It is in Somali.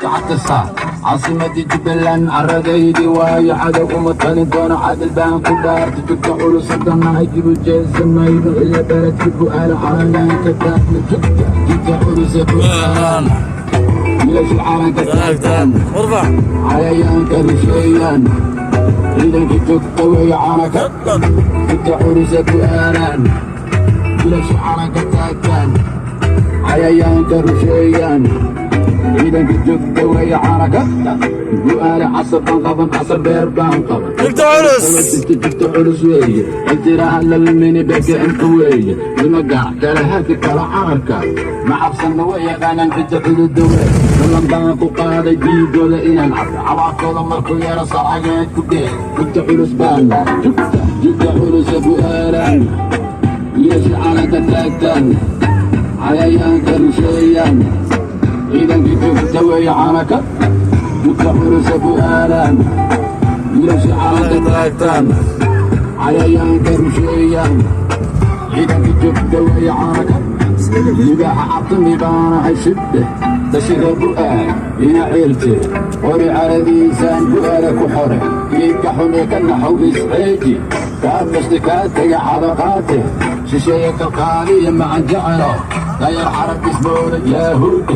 Gacanta saar. Caasimadii Jubbaland, caradaydii waayo. Cadow uma talin doono, cadil baan ku dhaartay. Jugta culus haddanahay, dib u jeesamayno ilaa beledka Bu'aala calankaan ka taagna. Jugta, jugta culus ee Bu'aalan, wiilasha calanka taagtaan, ارفع. Cayayaanka rusheeyaan. Ciidanka joogta weeye calanka. Jugta culus ee Bu'aalan, wiilasha calanka taagtaan, cayayaanka rusheeyaan. Ciidanka joogta weeye calanka Bu'aale. Casar baan qaban, casar beer baan qaban. Jugta culus. Jugta culus weeye, intiraha lalmini beka inta weeye. Nimagac kala hadi kala cararka ma cabsanna, way yaqaanaan cidda cududa wey. Ballan baan ku qaaday dhiigooda inaan cabo, cabaadkooda markuu yeero sarcageed ku dhee. Jugta culus baan, jugta, jugta culus ee Bu'aalan, wiilasha calanka taagtaan, cayayaanka rusheeyaan. Ciidanka joogta weeye calanka. Jugta culus ee Bu'aalan, wiilasha calanka taagtaan, cayayaanka rusheeyaan. Ciidanka joogta weeye calanka. Libaaxa cabtami baanahay, shibdhe tashiga Bu'aal ina ciirte, qori caradiisaan Bu'aala ku xore. Geedka xune ka naxow isceeji, kaa tashti kaa tega cadaqaate, shisheeye kalkaaliya macan jecelo, dayar carab isbooda yaahuudhe.